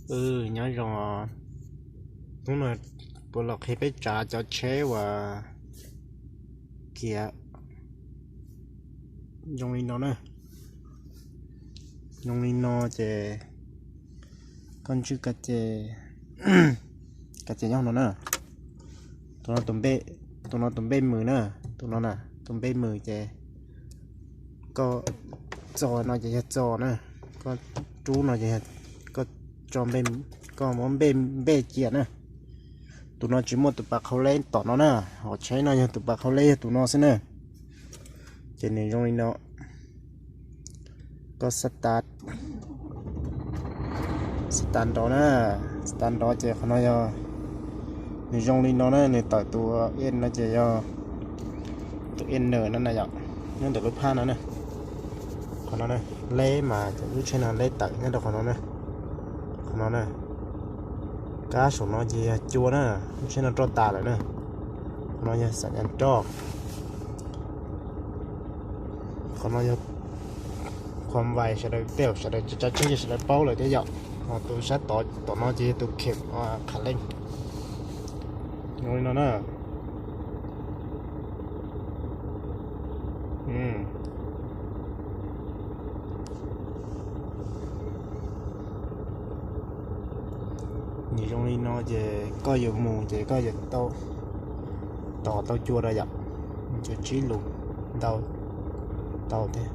Nyob zoo, hnub no puas los qhia peb tsav cov tsheb uas khiav zoo li no na. Zoo li no ces koj ntswj ka ces, ka ces nyob no na. Tus no tus npe, tus no tus npe Mws na. Tus no na, tus npe Mws ces koj txo no ces yog txo na, koj rub no ces koj tso npe, koj muab npe, npe cia na. Tus no tsis muaj tus pas qhau leb tom no na, hom tsheb no yog tus pas qhau leb yog tus no xwb na. Ces nws zoo li no, koj xab tas, xab tas nrov na, xab tas nrov ces qhov no yog, nws zoo li no na, nws tawm tus en no ces yog tus en no na yom, nyob ntawm lub phab no na. Qhov no na, leb mas lub tsheb no leb tawm nyob rau qhov no na. Qhov no na, kab saum no ces yog cua na, lub tsheb no roj tas lawm na. Qhov no yog xam nyas roj. Qhov no yog khuam vais, sawv daws tej, sawv daws tsav tsheb ces sawv daws paub lawm thiab yom. Ho tus sab tod tom no ces yog tus khem qhav leej. Zoo li no na. Nws zoo li no ces koj yuav mus ces koj yuav tau, tos tau cua rau yom, cua tsib lus ntau tau thiab.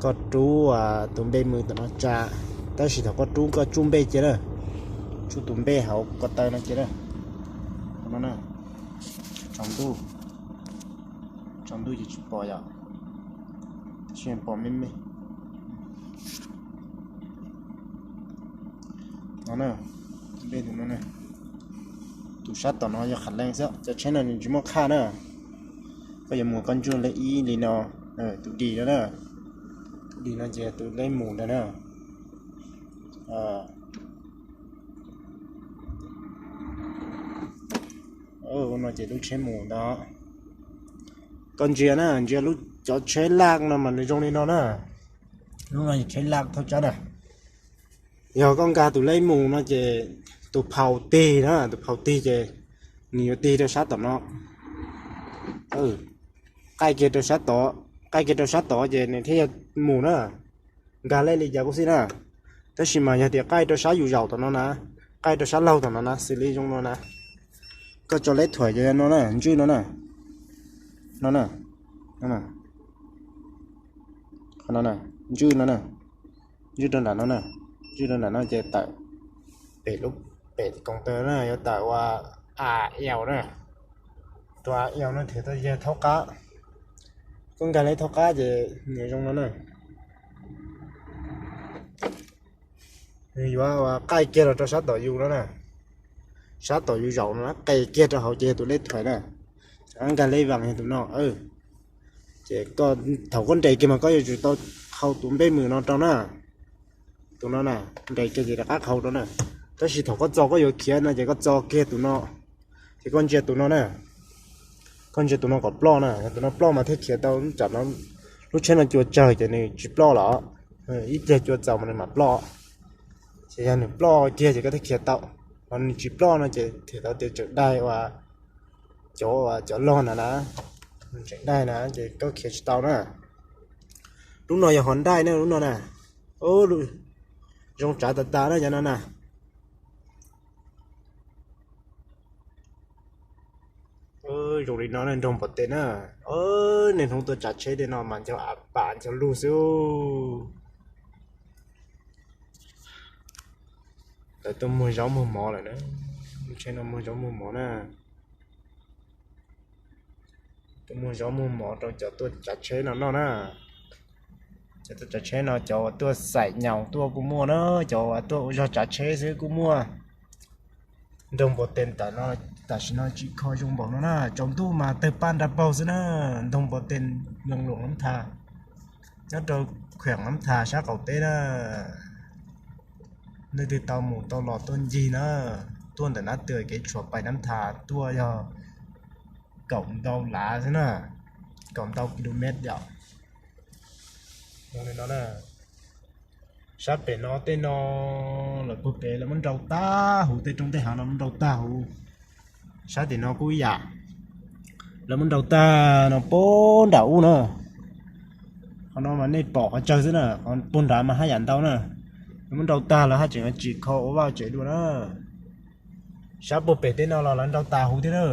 Koj rub tus npe Mws tom no tsa, tab sis thaum koj rub koj tsuj npe cia na, tsuj tus npe hauv ko taw no cia na. No na, tsaus ntuj, tsaus ntuj ces tsis pom yom, tab sis pom me me. No na, npe tus no na, tus sab tom no yog qhav leej xwb, cov tsheb no nws tsis muaj khaj na. Koj yuav mus koj ntsuj li ib li no, tus dis no na, tus dis no ces tus leb mus ntag na. Ua no ces lub tsheb mus ntag. Koj ntsia na, ntsia lub, cov tsheb laj no mas nws zoo li no na. Lub no yog tsheb laj thauj tsab na. Yog koj nkag tus leb mus no ces tus phaus tig na, tus phaus tig ces nws yuav tig rau sab tom no. Qaij kiag rau sab tod, qaij kiag rau sab tod ces nws thiaj yog mus na. Nkag lej li cas kuj xij na, tab sis mas yog tias qaij rau sab yus zaum tom no na, qaij rau sab laug tom no na, xws li zoo no na, koj tso leb thuam ces no na, ntswj no na, no na, no na, ntsuj no na, ntswj rau nram no na, ntswj rau nram no ces tawm pem lub, pem koos taw na, yuav tawm ua a eo na, tus a eo no thiaj tau yog thaub qab. Koj nkag leb thaub qab ces nws zoo no na. Nws yuav qaij kiag los rau sab tom yus no na, sab tom yus zaum no na, qe kiag rau hauv ces yog tus lej thuam na. Nkag lej vaas yog tus no. Ces thaum koj nres kiag mas koj yuav tsum tau qhau tus npe Mws no rau na. Tus no na, nres kiag ces rov qab qhau rau na. Tab sis thaum koj txo koj yuav khiav no ces koj txo kiag tus no, ces koj ntsia tus no na, koj ntsia tus no kom ploj na, yog tus no ploj mas thiaj khiav tau. Tam no lub tsheb no cua tsawg ces nws tsis ploj los, ib pliag cua txaus mas nws mam ploj. Ces yog nws ploj kiag ces koj thiaj khiav tau, ho nws tsis ploj no ces thiaj tau tias tseem daig ua cov, cov log na na, tseem daig na ces koj khiav tsis tau na. Lub no yog hov nraij na, lub no na. Zoo tsav tas tas na cov no na. Zoo li no nroog npua tes na. Niaj hnub tuaj tsav tsheb tej no mas nco av pam nco lug xwb. Lawv tuaj muag zaub muag mov lawm na. Tsheb no muag zaub muag mov na. Tuaj muag zaub muag mov rau cov tuaj tsav tsheb no noj na. Cov tuaj tsav tsheb no cov uas tuaj xaim nyaus tuaj kuj muaj na, cov uas tuaj ua zog tsav tsheb xwb kuj muaj. Nroog npua tes tam no, tam sim no tsis kho zoo npaum no na, tsaus ntuj mas tawg paj nra paug xwb na. Nroog npua tes, nroog Luam Nab Tha, nyob rau kheem Nab Tha sab qaum teb na. Leej twg tau mus tau los tuaj ncig na, tuaj ntawm Nab Tw kev tshuam pais Nab Tha tuaj yog kaum ntau lav xwb na, kaum ntau kilomev yom. Zoo li no na, Sab pem no tej no, lawv puag pem lawv muab nrau tag huv, tej roob tej hav no muab nrau tag huv. Sab tim no kuj ib yam, lawv muab nrau tag no puag nram ub na. Qhov no mas nej pom qhov tsawg xwb na, qhov puag nrad mas haj yam ntau na. Lawv muab nrau tag lawv haj tseem tsim kho ua vaj tsev dua na. Sab puag pem tej no los lawv nrau tas huv thiab na.